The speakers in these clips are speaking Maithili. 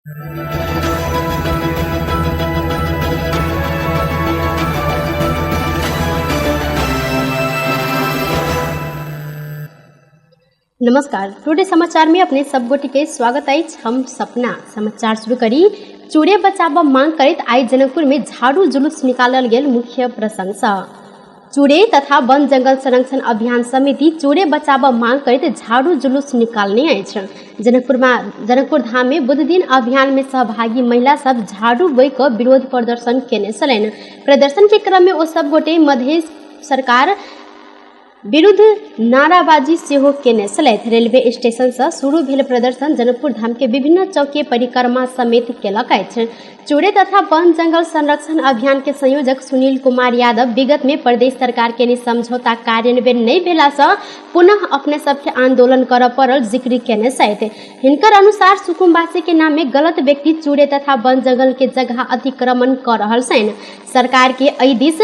नमस्कार, टुडे समाचार में अपने सब गोटे के स्वागत अछि। हम सपना समाचार शुरू करी। चूड़े बचाब मांग करैत आइ जनकपुर में झाड़ू जुलूस निकालल गेल। मुख्य प्रसंग सँ चूड़े तथा वन जंगल संरक्षण अभियान समिति चूड़े बचाब मांग करैत झाड़ू जुलूस निकालने अछि। जनकपुर धाम में बुध दिन अभियान में सहभागी महिला सब झाड़ू बोइ कऽ विरोध प्रदर्शन केने छलनि। प्रदर्शन के क्रम में ओ सब गोटे मधेश सरकार विरुद्ध नाराबाजी सेहो केने छलथि। रेलवे स्टेशन सँ शुरू भेल प्रदर्शन जनकपुर धाम के विभिन्न चौक के परिक्रमा समेत केलक अछि। चूड़े तथा वन जंगल संरक्षण अभियान के संयोजक सुनील कुमार यादव विगत में प्रदेश सरकार के समझौता कार्यान्वयन नहि भेला सँ पुनः अपने सबके आंदोलन करऽ पड़ल जिक्र केने छथि। हिनकर अनुसार सुकुम्बासी के नाम में गलत व्यक्ति चूड़े तथा वन जंगल के जगह अतिक्रमण कऽ रहल छनि। सरकार के एहि दिस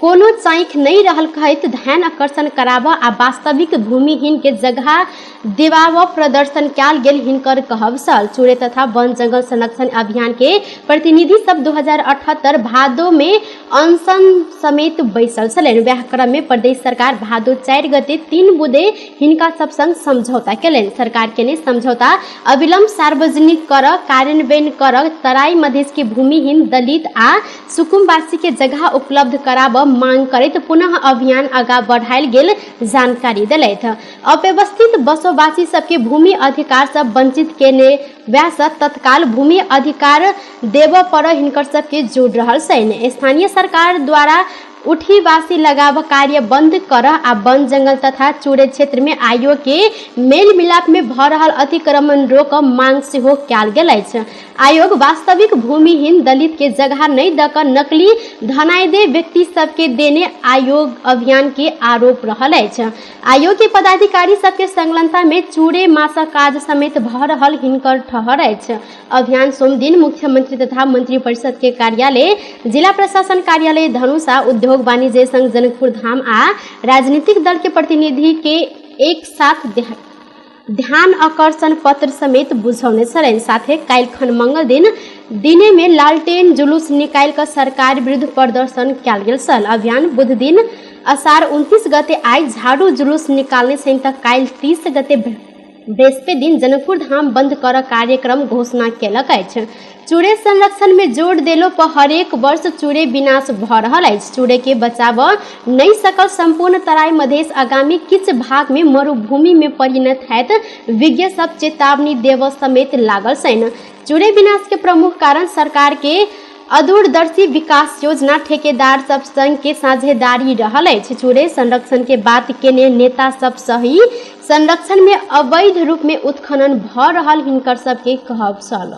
कोनो चाँखि नहि रहल कहैत ध्यान आकर्षण कराबऽ आ वास्तविक भूमिहीन के जगह दिवाबऽ प्रदर्शन कयल गेल हिनकर कहब छल। चूड़े तथा वन जंगल संरक्षण अभियान के प्रतिनिधि सब 2078 भादो में अनशन समेत बैसल छलनि। वएह क्रम में प्रदेश सरकार भादो 4 गते 3 बुधे हिनका सब संग समझौता केलनि। सरकार केने समझौता अविलंब सार्वजनिक कर कार्यान्वयन कर तराई मधेश के भूमिहीन दलित आ सुकुम्बासी के जगह उपलब्ध कराब मांग करैत पुनः अभियान आगा बढ़ायल गेल जानकारी देलथि। अव्यवस्थित बसोबासी सबके भूमि अधिकार सँ वंचित केने वएह सँ तत्काल भूमि अधिकार देबऽ पर हिनकर सबके जोड़ रहल छनि। स्थानीय सरकार द्वारा उठीवासी लगाव कार्य बंद कर आ वन जंगल तथा चूड़े क्षेत्र में आयोग के मेल मिलाप में भऽ रहल अतिक्रमण रोक मांग सेहो कयल गेल अछि। आयोग वास्तविक भूमिहीन दलित के जगह नहि दऽ कऽ नकली धनायदे व्यक्ति सबके देने आयोग अभियान के आरोप रहल अछि। आयोग के पदाधिकारी सबके संलग्नता में चूड़े मास काज समेत भऽ रहल हिनकर ठहर अछि। अभियान सोमदिन मुख्यमंत्री तथा मंत्री परिषद के कार्यालय, जिला प्रशासन कार्यालय धनुषा, उद्योग वाणिज्य संघ जनकपुर धाम आ राजनीतिक दल के प्रतिनिधि के एक साथ ध्यान आकर्षण पत्र समेत बुझौने छलनि। साथे काल्हिखन मंगल दिन दिने में लालटेन जुलूस निकालि कऽ सरकार विरुद्ध प्रदर्शन कयल गेल छल। अभियान बुध दिन अषाढ़ 29 गते आइ झाड़ू जुलूस निकालने छनि तऽ काल्हि 30 गते बृहस्पति दिन जनकपुर धाम बंद कर कार्यक्रम घोषणा केलक अछि। चूड़े संरक्षण में जोर देलो पर हरेक वर्ष चूड़े विनाश भऽ रहल अछि। चूड़े के बचाव नहि सकल संपूर्ण तराई मधेश आगामी किछु भाग में मरुभूमि में परिणत हैत विज्ञ सब चेतावनी देव समेत लागल छनि। चूड़े विनाश के प्रमुख कारण सरकार के अदूरदर्शी विकास योजना, ठेकेदार सब संग के साझेदारी रहल अछि। चूड़े संरक्षण के बात केने नेता सब सही संरक्षण में अवैध रूप में उत्खनन भऽ रहल हिनकर सबके कहब छल।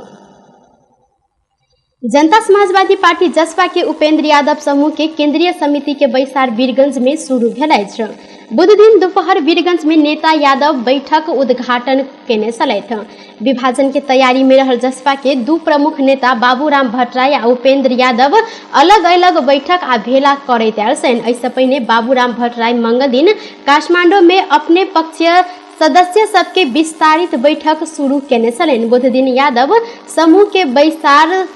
जनता समाजवादी पार्टी जसपा के उपेंद्र यादव समूह के केंद्रीय समिति के बैसार वीरगंज में शुरू भेल अछि। बुध दिन दोपहर वीरगंज में नेता यादव बैठक उद्घाटन केने छलथि। विभाजन के तैयारी में रहल जसपा के दू प्रमुख नेता बाबूराम भट्टराई आ उपेंद्र यादव अलग अलग बैठक आ भेला करैत आयल छनि। एहिसँ पहिने बाबूराम भट्टराई मंगल दिन काठमांडू में अपने पक्षीय सदस्य सबके विस्तारित बैठक शुरू केने छलनि। बुध दिन यादव समूह के बैसार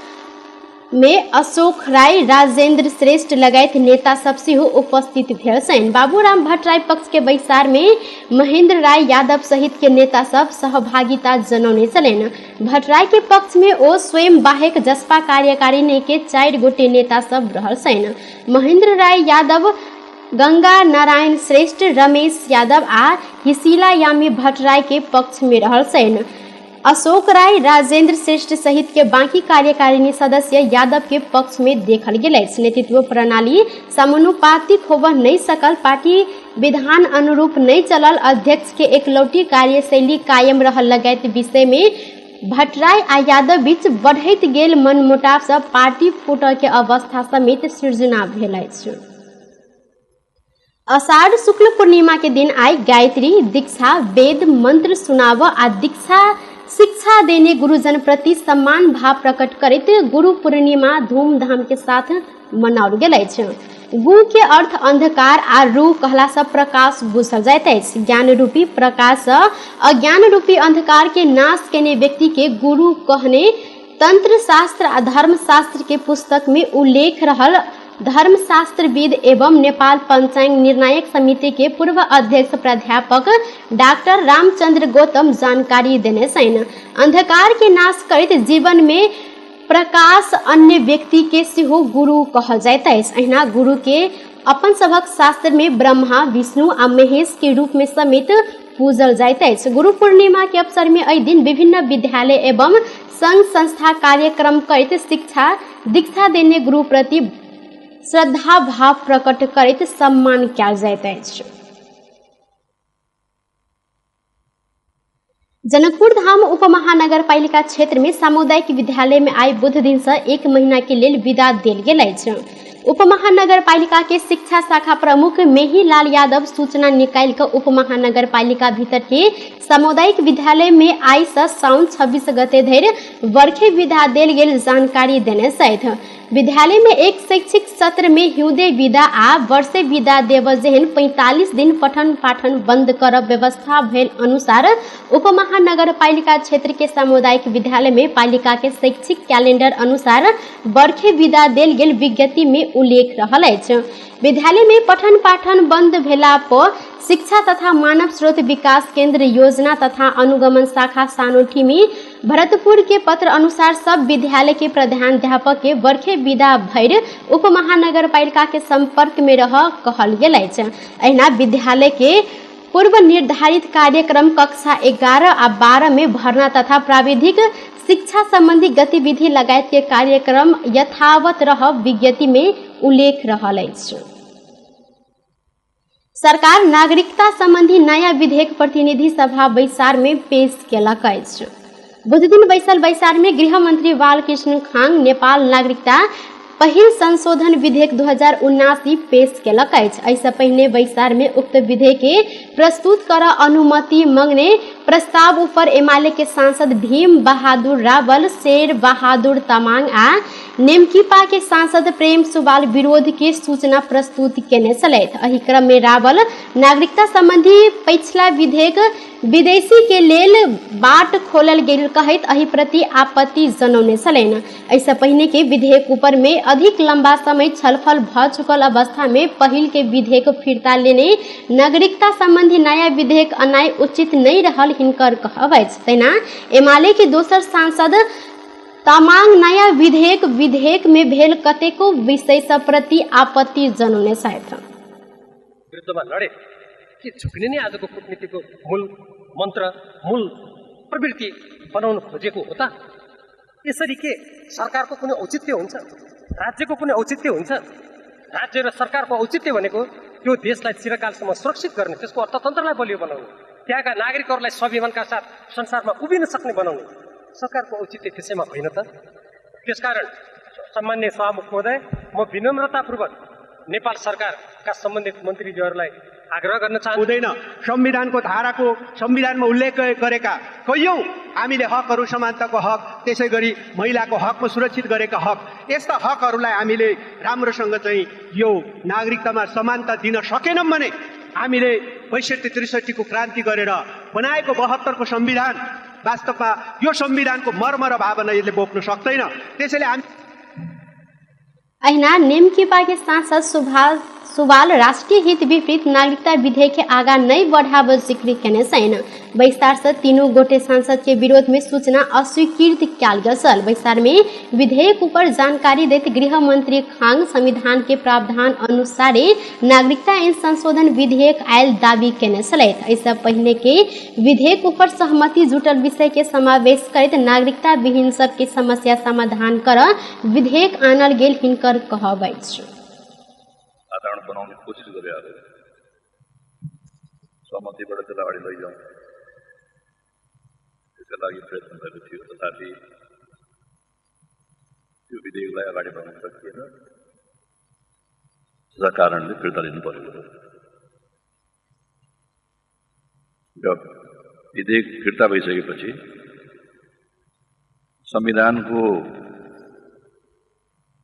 में अशोक राय, राजेंद्र श्रेष्ठ लगायत नेता सब सेहो उपस्थित भेल छनि। बाबूराम भट्टराई पक्ष के बैसार में महेंद्र राय यादव सहित के नेता सब सहभागिता जनौने छलनि। भट्टराई के पक्ष में ओ स्वयं बाहेक जसपा कार्यकारिणी के 4 गोटे नेता सब रहल छनि। महेंद्र राय यादव, गंगा नारायण श्रेष्ठ, रमेश यादव आ हिसिला यामी भट्टराई के पक्ष में रहल छनि। अशोक राय, राजेंद्र श्रेष्ठ सहित के बाकी कार्यकारिणी सदस्य यादव के पक्ष में देखल गेल अछि। नेतृत्व प्रणाली समानुपातिक होबऽ नहि सकल, पार्टी विधान अनुरूप नहि चलल, अध्यक्ष के एकलौटी कार्यशैली कायम रहल लगायत विषय में भट्टराई आ यादव बीच बढ़ैत गेल मनमुटाव सँ पार्टी फूटऽ के अवस्था समेत सृजना भेल अछि। आषाढ़ शुक्ल पूर्णिमा के दिन आइ गायत्री दीक्षा, वेद मंत्र सुनाब आ दीक्षा शिक्षा देने गुरुजन प्रति सम्मान भाव प्रकट करैत गुरु पूर्णिमा धूमधाम के साथ मनाओल गेल अछि। गु के अर्थ अंधकार आ रू कहला सँ प्रकाश बुझल जाइत अछि। ज्ञान रूपी प्रकाश सँ अज्ञान रूपी अंधकार के नाश केने व्यक्ति के गुरु कहने तंत्र शास्त्र आ धर्मशास्त्र के पुस्तक में उल्लेख रहल धर्मशास्त्रविद एवं नेपाल पंचांग निर्णायक समिति के पूर्व अध्यक्ष प्राध्यापक डाक्टर रामचंद्र गौतम जानकारी देने छनि। अंधकार के नाश करैत जीवन में प्रकाश अन्य व्यक्ति के सेहो गुरु कहल जाइत अछि। अहिना गुरु के अपन सभक शास्त्र में ब्रह्मा, विष्णु आ महेश के रूप में समेत पूजल जाइत अछि। गुरु पूर्णिमा के अवसर में एहि दिन विभिन्न विद्यालय एवं संघ संस्था कार्यक्रम करैत शिक्षा दीक्षा देने गुरु प्रति श्रद्धा भाव प्रकट करैत सम्मान कयल जाइत अछि। जनकपुर धाम उपमहानगरपालिका क्षेत्र में सामुदायिक विद्यालय में आइ बुध दिन से 1 महीना के लेल विदा देल गेल अछि। उपमहानगरपालिका के शिक्षा शाखा प्रमुख मेहीलाल यादव सूचना निकालि कऽ उपमहानगरपालिका भीतर के सामुदायिक विद्यालय में आइ से साउन 26 गते धरि बर्खे विदा देल गेल जानकारी देने छथि। विद्यालय में एक शैक्षिक सत्र में हिउँदे विदा आ वर्षे विदा देव जेहन 45 दिन पठन पाठन बंद करब व्यवस्था भेल अनुसार उपमहानगरपालिका क्षेत्र के सामुदायिक विद्यालय में पालिका के शैक्षिक कैलेंडर अनुसार बर्खे विदा देल गेल विज्ञप्ति में उल्लेख रहल अछि। विद्यालय में पठन पाठन बंद भेला पर शिक्षा तथा मानव स्रोत विकास केंद्र योजना तथा अनुगमन शाखा सानोठी में भरतपुर के पत्र अनुसार सब विद्यालय के प्रधानाध्यापक के बर्खे विदा भरि उपमहानगरपालिका के संपर्क में रह कहल गेल अछि। अहिना विद्यालय के पूर्व निर्धारित कार्यक्रम कक्षा 11 आ 12 में भर्ना तथा प्राविधिक शिक्षा संबंधी गतिविधि लगायत के कार्यक्रम यथावत रह विज्ञप्ति में उल्लेख रहल अछि। सरकार नागरिकता संबंधी नया विधेयक प्रतिनिधि सभा बैसार में पेश केलक अछि। बुधदिन बैसल बैसार में गृह मंत्री बालकृष्ण खांग नेपाल नागरिकता पहिल संशोधन विधेयक 2079 पेश केलक अछि। एहिसँ पहिने बैसार में उक्त विधेयक के प्रस्तुत कर अनुमति मंगने प्रस्ताव ऊपर एमाले के सांसद भीम बहादुर रावल, शेर बहादुर तमांग आ नेमकिपा के सांसद प्रेम सुवाल विरोध के सूचना प्रस्तुत केने छलथि। एहि क्रम में रावल नागरिकता संबंधी पछिला विधेयक विदेशी के लेल बाट खोलल गेल कहैत एहि प्रति आपत्ति जनौने छलनि। एहिसँ पहिने के विधेयक ऊपर में अधिक लंबा समय छलफल भऽ चुकल अवस्था में पहिल के विधेयक फिर्ता लेने नागरिकता संबंधी नया विधेयक अनाइ उचित नहि रहल हिनकर कहब अछि। तहिना एमाले के दोसर सांसद तमांग नया विधेयक में भेल कतेको विषय सब प्रति आपत्ति जनौने छथि। विरुद्धमा लडे के झुक्ने नै आजको कूटनीतिको मूल मन्त्र, मूल प्रवृत्ति बनाउन खोजेको हो त? यसरी के सरकारको कुनै औचित्य हुन्छ? राज्यको कुनै औचित्य हुन्छ? राज्य र सरकारको औचित्य भनेको त्यो देशलाई चिरकालसम्म सुरक्षित गर्ने, त्यसको अर्थतन्त्रलाई बलियो बनाउने, त्यहाँका नागरिकहरूलाई स्वाभिमानका साथ संसारमा उभिन सक्ने बनाउने सरकारको औचित्य त्यसैमा होइन त? त्यसकारण सम्मान्य सभामुख महोदय, म विनम्रतापूर्वक नेपाल सरकारका सम्बन्धित मन्त्रीज्यूहरूलाई आग्रह गर्न चाहन्छु। हुँदैन। संविधानको धाराको संविधानमा उल्लेख गरेका कैयौं हामीले हकहरू, समानताको हक, त्यसै गरी महिलाको हकमा सुरक्षित गरेका हक, यस्ता हकहरूलाई हामीले राम्रोसँग चाहिँ यो नागरिकतामा समानता दिन सकेनौँ भने हामीले 62 63 को क्रान्ति गरेर बनाएको 72 को संविधान वास्तवमा यो संविधानको मर्म र भावना यसले बोक्न सक्दैन। त्यसैले हामी अहिना नेमकिपा के सांसद सुवाल राष्ट्रिय हित विपरीत नागरिकता विधेयक के आगा नहीं बढ़ाव जिक्र केने छैन। बैसार से तीनों गोटे सांसद के विरोध में सूचना अस्वीकृत कयल गेल छल। बैसार में विधेयक ऊपर जानकारी दैत गृह मंत्री खांग संविधान के प्रावधान अनुसारे नागरिकता ऐन संशोधन विधेयक आयल दावी केने छलथि। एहिसँ पहिने के विधेयक ऊपर सहमति जुटल विषय के समावेश करैत नागरिकता विहीन सबके समस्या समाधान कर विधेयक आनल गेल हिनकर कहब अछि। वातावरण बनाउने कोसिस गरे सहमतिबाट त्यसलाई अगाडि लैजाउँ त्यसका लागि प्रयत्न भएको थियो। तथापि त्यो विधेयकलाई अगाडि बढाउन सकिएन, त्यसका कारणले फिर्ता लिनु परेको हो। र विधेयक फिर्ता भइसकेपछि संविधानको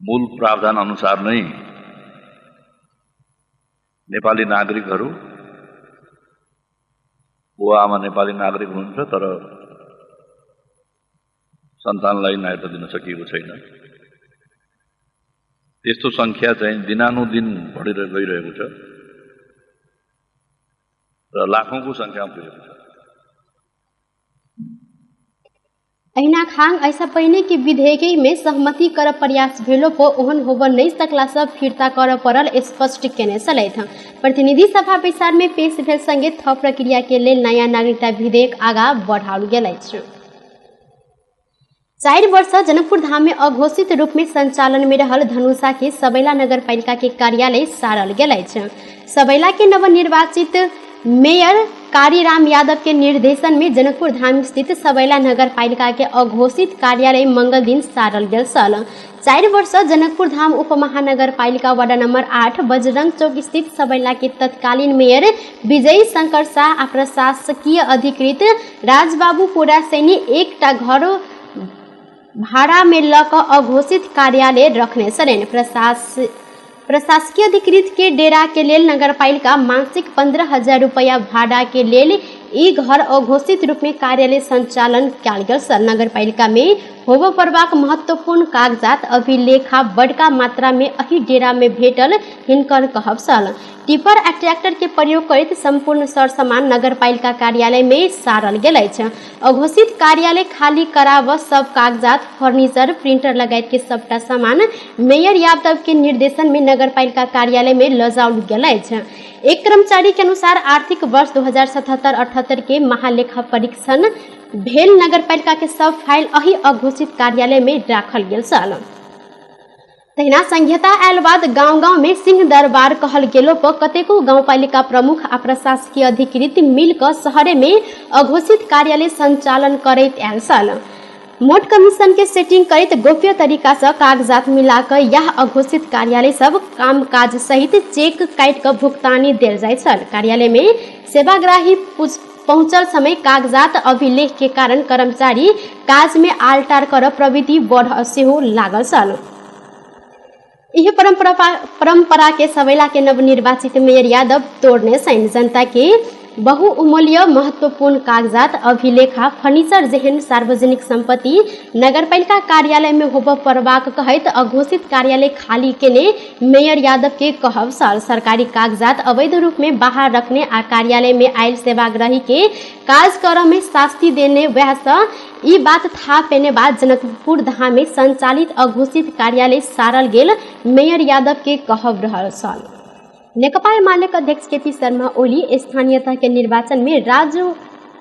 मूल प्रावधान अनुसार नै नेपाली नागरिकहरू, बुवा आमा नेपाली नागरिक हुनुहुन्छ तर सन्तानलाई नागरिकता दिन सकिएको छैन। त्यस्तो सङ्ख्या चाहिँ दिनानुदिन बढेर गइरहेको छ र लाखौँको सङ्ख्यामा पुगेको छ। अहिना खाङ ऐसा पहिने के विधेयक में सहमति कर प्रयास भेलो पो ओहन होब नहीं सकला सब फिर्ता कर पड़ल स्पष्ट केने छलथि। प्रतिनिधि सभा बैसार में पेश भेल संगे थप प्रक्रिया के लेल नयाँ नागरिकता विधेयक आगा बढ़ाओल गेल अछि। 4 वर्ष जनकपुर धाम में अघोषित रूप में संचालन में रहल धनुषा के सबैला नगरपालिका के कार्यालय सारल गेल अछि। सबैला के नवनिर्वाचित मेयर कारीराम यादव के निर्देशन में जनकपुर धाम स्थित सबैला नगरपालिका के अघोषित कार्यालय मंगल दिन सारल गेल छल। 4 वर्ष जनकपुर धाम उपमहानगरपालिका वार्ड नंबर 8 बजरंग चौक स्थित सबैला के तत्कालीन मेयर विजय शंकर शाह आ प्रशासकीय अधिकृत राजबाबू पोरासैनी एकटा घर भाड़ा में ल क अघोषित कार्यालय रखने छलनि। प्रशासकीय अधिकृत के डेरा के लेल नगरपालिका मासिक 15,000 रुपया भाड़ा के लेल ई घर अघोषित रूप में कार्यालय संचालन कयल गेल छल। नगरपालिका में होबय पड़बाक महत्वपूर्ण कागजात अभिलेखा बड़का मात्रा में एहि डेरा में भेटल हिनकर कहब छल। टिपर आ ट्रैक्टर के प्रयोग करैत संपूर्ण सर सामान नगरपालिका कार्यालय में सारल गेल अछि। अघोषित कार्यालय खाली कराब सब कागजात, फर्नीचर, प्रिंटर लगायत के सबटा सामान मेयर यादव के निर्देशन में नगरपालिका कार्यालय में लजाओल गेल अछि। एक कर्मचारी के अनुसार आर्थिक वर्ष 2077-78 के महालेखा परीक्षण भेल नगरपालिका के सब फाइल अही अघोषित कार्यालय में राखल गेल छल। तहिना संहिता आयल बाद गांव गांव में सिंह दरबार कहल गेलो पर कतेको गाउँपालिका प्रमुख आ प्रशासकीय अधिकृत मिल क शहरे में अघोषित कार्यालय संचालन करैत आयल छल। मोट कमीशन के सेटिंग करैत गोप्य तरीका से कागजात मिला क यह अघोषित कार्यालय सब काम काज सहित चेक काटि क भुगतानी देल जाइत छल। कार्यालय में सेवाग्राही पहुंचल समय कागजात अभिलेख के कारण कर्मचारी काज में आलटार कर प्रवृत्ति बढ़ सेहो लागल छल। यही परंपरा के सबैला के नवनिर्वाचित मेयर यादव तोड़ने छनि। जनता के बहुमूल्य महत्वपूर्ण कागजात, अभिलेखा, फर्नीचर जेहन सार्वजनिक संपत्ति नगरपालिका कार्यालय में होबय पड़बाक कहैत अघोषित कार्यालय खाली केने मेयर यादव के कहब छल। सरकारी कागजात अवैध रूप में बाहर रखने आ कार्यालय में आयल सेवाग्राही के काज करऽ में शास्ति देने वएह सँ ई बात थाहा पेने बाद जनकपुर धाम में संचालित अघोषित कार्यालय सारल गेल मेयर यादव के कहब रहल छल। नेकपा एमाले अध्यक्ष केपी शर्मा ओली स्थानीय तह के निर्वाचन में राज्य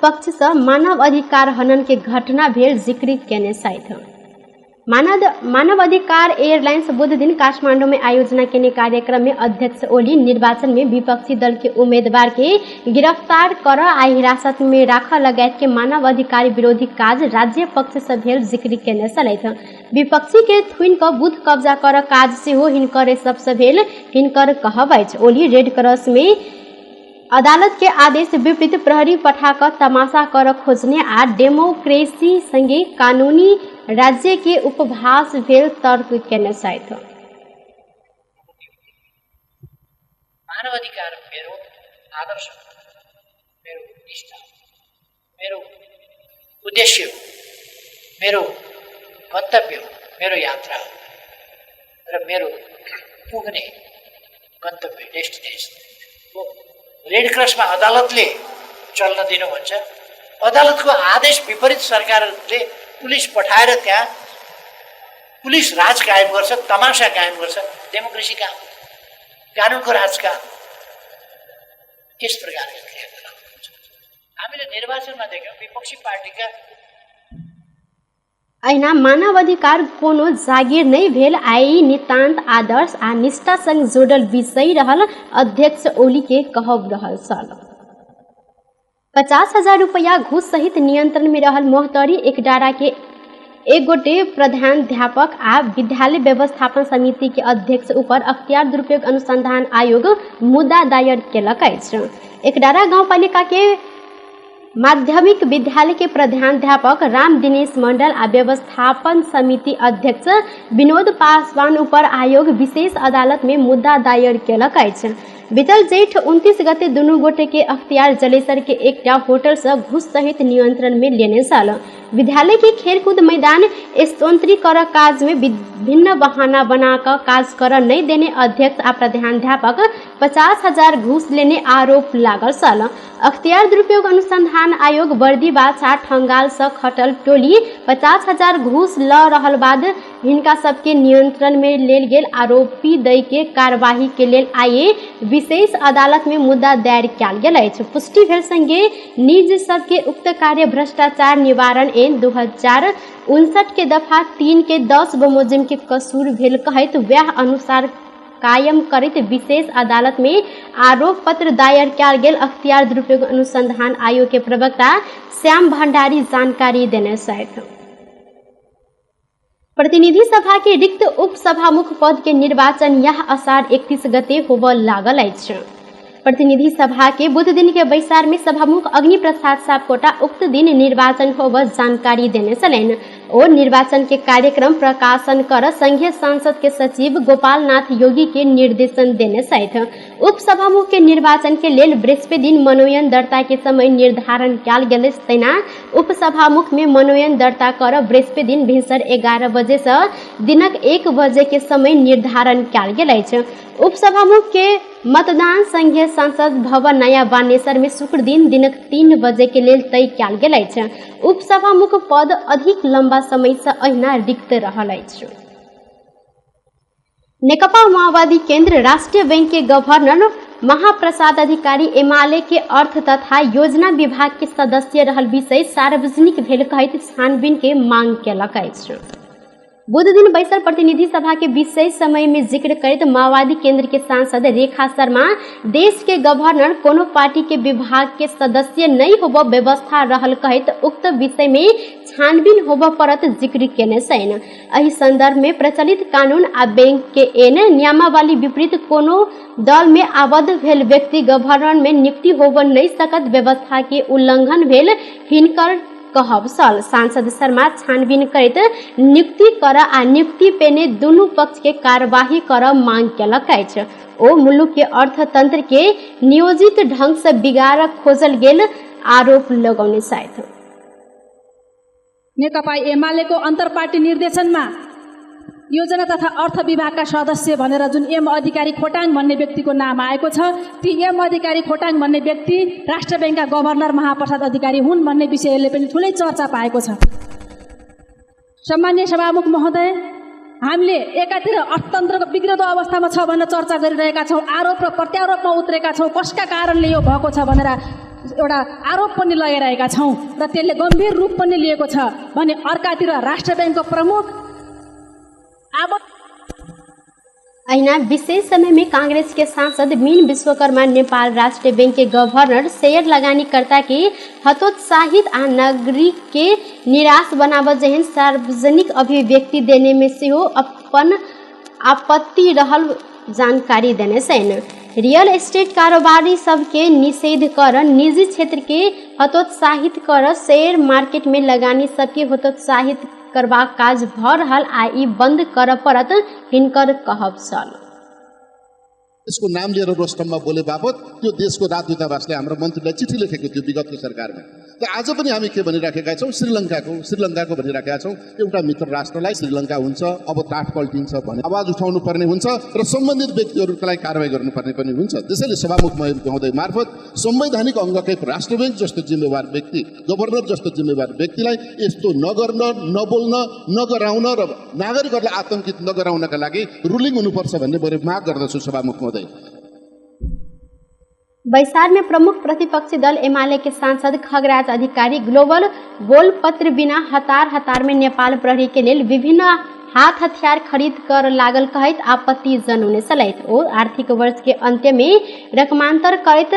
पक्ष से मानव अधिकार हनन के घटना भेल जिक्र केने छथि। मानव अधिकार एयरलाइंस बुध दिन काठमांडू में आयोजना केने कार्यक्रम में अध्यक्ष ओली निर्वाचन में विपक्षी दल के उम्मीदवार के गिरफ्तार कर आ हिरासत में राख लगायत के मानव अधिकार विरोधी काज राज्य पक्ष से भेल जिक्र केने छलथि। विपक्षी के थुइन क बूथ कब्जा कर काज सेहो हिनकर सबसे भेल हिनकर कहब अछि। ओली रेड क्रॉस में अदालत के आदेश विपरीत प्रहरी पठा क तमाशा कर खोजने आ डेमोक्रेसी संगे कानूनी राज्य के उपहास भेल तर्क केने छथि। मानवाधिकार मेरो आदर्श, मेरो निष्ठा, मेरो उद्देश्य हो, मेरो गन्तव्य हो, मेरो यात्रा हो र मेरो पुग्ने गन्तव्य डेस्टिनेसन हो। रेड क्रसमा अदालतले चल्न दिनु भन्छ, अदालतको आदेश विपरीत सरकारले पुलिस पठाएर त्यहाँ पुलिस राज कायम गर्छ, तमासा कायम गर्छ। डेमोक्रेसी कहाँ हो? कानुनको राज कहाँ हो? यस प्रकारका क्रियाकलाप हुन्छ। हामीले निर्वाचनमा देख्यौँ विपक्षी पार्टीका अहिना मानव अधिकार कोनो जागिर नै भेल आई नितान्त आदर्श आ निष्ठा संग जोड़ल विषय रहल अध्यक्ष ओली के कहब रहल छल। 50,000 रुपया घूस सहित नियंत्रण में रहल मोहतरी एकडारा के एक गोटे प्रधानाध्यापक आ विद्यालय व्यवस्थापन समिति के अध्यक्ष ऊपर अख्तियार दुरुपयोग अनुसंधान आयोग मुद्दा दायर केलक अछि। एकडारा गाउँपालिका के माध्यमिक विद्यालय के प्रधानाध्यापक राम दिनेश मंडल आ व्यवस्थापन समिति अध्यक्ष विनोद पासवान ऊपर आयोग विशेष अदालत में मुद्दा दायर केलक अछि। बीतल जेठ 29 गते दुनू गोटे के अख्तियार जलेसर के एकटा होटल से घूस सहित नियंत्रण में लेने छल। विद्यालय के खेलकूद मैदान स्तोत्रीकरण काज में विभिन्न बहाना बना कऽ काज कर नहीं देने अध्यक्ष आ प्रधानाध्यापक 50,000 घूस लेने आरोप लागल छल। अख्तियार दुरुपयोग अनुसंधान आयोग बर्दीबाछा ठंगाल से खटल टोली 50,000 घूस ल रहल बाद हिनका सबके नियंत्रण में लेल गेल आरोपी दै के कार्यवाही के लेल आइए विशेष अदालत में मुद्दा दायर कयल गेल अछि। पुष्टि भेल संगे निज सबके उक्त कार्य भ्रष्टाचार निवारण ऐन 2059 के दफा 3 के 10 बमोजिम के कसूर भेल कहैत वएह अनुसार कायम करैत विशेष अदालत में आरोप पत्र दायर कयल गेल अख्तियार दुरुपयोग अनुसंधान आयोग के प्रवक्ता श्याम भंडारी जानकारी देने छथि। प्रतिनिधि सभा के रिक्त उपसभामुख पद के निर्वाचन यह असार 31 गते होबय लागल अछि। प्रतिनिधि सभा के बुध दिन के बैसार में सभामुख अग्नि प्रसाद सापकोटा उक्त दिन निर्वाचन होबय जानकारी देने छलनि। ओ निर्वाचन के कार्यक्रम प्रकाशन कर संघीय सांसद के सचिव गोपाल नाथ योगी के निर्देशन देने छथि। उपसभामुख के निर्वाचन के लेल बृहस्पति दिन मनोनयन दर्ता के समय निर्धारण कयल गेल तहिना उपसभामुख में मनोनयन दर्ता कर बृहस्पति दिन भिनसर 11 बजे से दिनक 1 बजे के समय निर्धारण कयल गेल अछि। उपसभामुख के मतदान संघीय संसद भवन नया बानेश्वर में शुक्र दिन दिनक 3 बजे के लेल तय कयल गेल अछि। उपसभामुख पद अधिक लंबा समय से अहिना रिक्त रहल अछि। नेकपा माओवादी केंद्र राष्ट्रीय बैंक के गवर्नर महाप्रसाद अधिकारी एमाले के अर्थ तथा योजना विभाग के सदस्य रहल विषय सार्वजनिक भेल कहैत छानबीन के मांग केलक अछि। बुध दिन बैसल प्रतिनिधि सभा के विशेष समय में जिक्र करैत माओवादी केंद्र के सांसद रेखा शर्मा देश के गवर्नर कोनो पार्टी के विभाग के सदस्य नहीं होब व्यवस्था रहल कहैत उक्त विषय में छानबीन होब परत जिक्र केने छनि। एहि संदर्भ में प्रचलित कानून आ बैंक के एन नियमावली विपरीत कोनो दल में आबद्ध भेल व्यक्ति गवर्नर में नियुक्ति होब नहीं सकत व्यवस्था के उल्लंघन भेल हिनकर कहब छल। सांसद शर्मा छानबीन करैत नियुक्ति कर आ नियुक्ति पेने दुनू पक्ष के कार्यवाही कर मांग केलक अछि। ओ मुल्क के अर्थतंत्र के नियोजित ढंग से बिगाड़ खोजल गेल आरोप लगौने छथि। नेकपा एमालेको अन्तरपार्टी निर्देशनमा योजना तथा अर्थ विभागका सदस्य भनेर जुन एम अधिकारी खोटाङ भन्ने व्यक्तिको नाम आएको छ, ती एम अधिकारी खोटाङ भन्ने व्यक्ति राष्ट्र ब्याङ्कका गभर्नर महाप्रसाद अधिकारी हुन् भन्ने विषयले पनि ठुलै चर्चा पाएको छ। सम्मान्य सभामुख महोदय, हामीले एकातिर अर्थतन्त्रको बिग्रदो अवस्थामा छ भनेर चर्चा गरिरहेका छौँ, आरोप र प्रत्यारोपमा उत्रेका छौँ, कसका कारणले यो भएको छ भनेर एउटा आरोप पनि लगाइरहेका छौँ र त्यसले गम्भीर रूप पनि लिएको छ भने अर्कातिर राष्ट्र ब्याङ्कको प्रमुख अहिना विशेष समय में कांग्रेस के सांसद मीन विश्वकर्मा नेपाल राष्ट्रीय बैंक के गवर्नर शेयर लगानीकर्ता के हतोत्साहित आ नागरिक के निराश बनाब जेहन सार्वजनिक अभिव्यक्ति देने में सेहो अपन आपत्ति रहल जानकारी देने छनि। रियल एस्टेट कारोबारी सबके निषेध कर निजी क्षेत्र के हतोत्साहित कर शेयर मार्केट में लगानी सबके हतोत्साहित करबाक काज भऽ रहल आ ई बंद करऽ पड़त हिनकर कहब छल। यसको नाम लिएर रोस्टममा बोले बापत त्यो देशको राजदूतावासले हाम्रो मन्त्रीलाई चिठी लेखेको थियो विगतको सरकारमा। त आज पनि हामी के भनिराखेका छौँ, श्रीलङ्काको भनिराखेका छौँ। एउटा मित्र राष्ट्रलाई श्रीलङ्का हुन्छ अब टाठ पल्टिन्छ भने आवाज उठाउनु पर्ने हुन्छ र सम्बन्धित व्यक्तिहरूका लागि कारवाही गर्नुपर्ने पनि हुन्छ। त्यसैले सभामुख महोदय मार्फत संवैधानिक अङ्गकै राष्ट्र ब्याङ्क जस्तो जिम्मेवार व्यक्ति, गभर्नर जस्तो जिम्मेवार व्यक्तिलाई यस्तो नगर्न, नबोल्न, नगराउन र नागरिकहरूलाई आतङ्कित नगराउनका लागि रुलिङ हुनुपर्छ भन्ने मैले माग गर्दछु सभामुख महोदय। बैसार में प्रमुख प्रतिपक्षी दल एमाले के सांसद खगराज अधिकारी ग्लोबल बोल पत्र बिना हतार हतार में नेपाल प्रहरी के लेल विभिन्न हाथ हथियार खरीद कर लागल कहैत आपत्ति जनौने छलथि। ओ आर्थिक वर्ष के अंत्य में रकमांतर करैत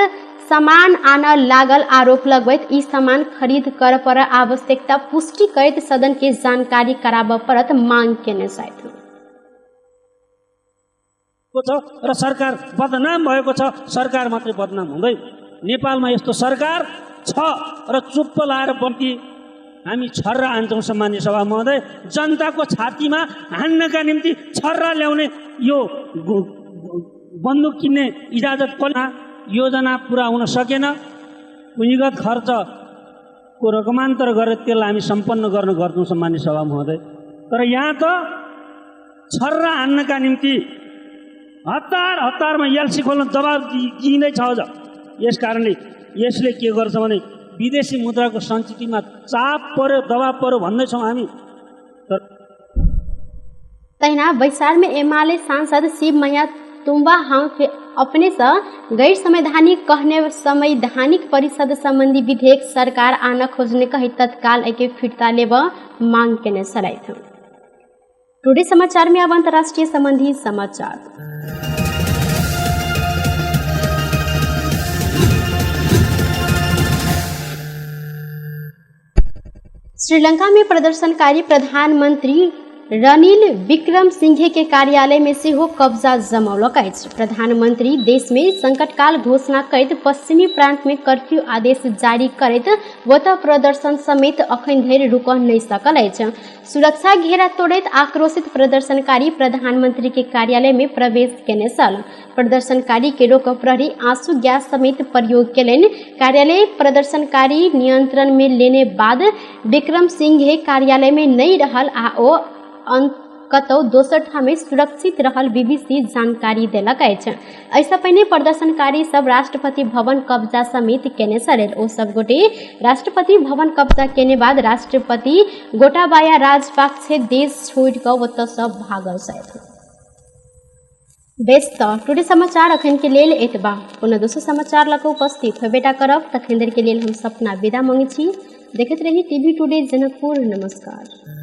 सामान आन लागल आरोप लगबैत ई सामान खरीद कर पर आवश्यकता पुष्टि करैत सदन के जानकारी कराबऽ पड़त मांग केने छथि। र सरकार बदनाम भएको छ, सरकार मात्रै बदनाम हुँदैन। नेपालमा यस्तो सरकार छ र चुप्प लाएर बन्ती हामी छर्रा हान्छौँ। सम्मान्य सभा महोदय, जनताको छातीमा हान्नका निम्ति छर्रा ल्याउने यो बन्दुक किन्ने इजाजत कसले? योजना पुरा हुन सकेन। पुँजीगत खर्चको रकमान्तर गरेर त्यसलाई हामी सम्पन्न गर्न गर्छौँ सम्मान्य सभा महोदय। तर यहाँ त छर्रा हान्नका निम्ति हतार हतारमा एलसी खोल्न दबाब दिइँदैछ अझ। यस कारणले यसले के गर्छ भने विदेशी मुद्राको सञ्चितमा चाप पर्यो, दबाब पर्यो भन्दैछौँ हामी। तहिना बैसार में एमाले सांसद शिवमया तुम्बा हम अपने से गैर संवैधानिक कहने संवैधानिक परिषद संबंधी विधेयक सरकार आन खोजने कही तत्काल एके फिर्ता लेब मांग केने छलथि। टुडे समाचार में अब अंतर्राष्ट्रीय संबंधी समाचार। श्रीलंका में प्रदर्शनकारी प्रधानमंत्री रनिल विक्रमसिंघे के कार्यालय में सेहो कब्जा जमौलक अछि। प्रधानमंत्री देश में संकटकाल घोषणा करैत पश्चिमी प्रांत में कर्फ्यू आदेश जारी करैत ओतऽ प्रदर्शन समेत अखन धरि रुकऽ नहि सकल अछि। सुरक्षा घेरा तोड़ैत आक्रोशित प्रदर्शनकारी प्रधानमंत्री के कार्यालय में प्रवेश केने छल। प्रदर्शनकारी के रोक प्रहरी आंसू गैस समेत प्रयोग केलनि। कार्यालय प्रदर्शनकारी नियंत्रण में लेने बाद विक्रमसिंघे कार्यालय में नहि रहल आ ओ कतौ दोसर ठाम सुरक्षित रहल बीबीसी जानकारी देलक अछि। एहिसँ पहिने प्रदर्शनकारी सब राष्ट्रपति भवन कब्जा समेत केने छल। ओ सब गोटे राष्ट्रपति भवन कब्जा केने बाद राष्ट्रपति गोटाबाया राजपक्षे देश छोड़ि कऽ ओतऽ सब भागल छथि। बेस तऽ टुडे समाचार अखन के लेल एतबा। कोनो दोसर समाचार लऽ कऽ उपस्थित होबेटा करब। तखन देर के लेल हम सपना विदा मांगै छी। देखैत रही टीवी टुडे जनकपुर। नमस्कार।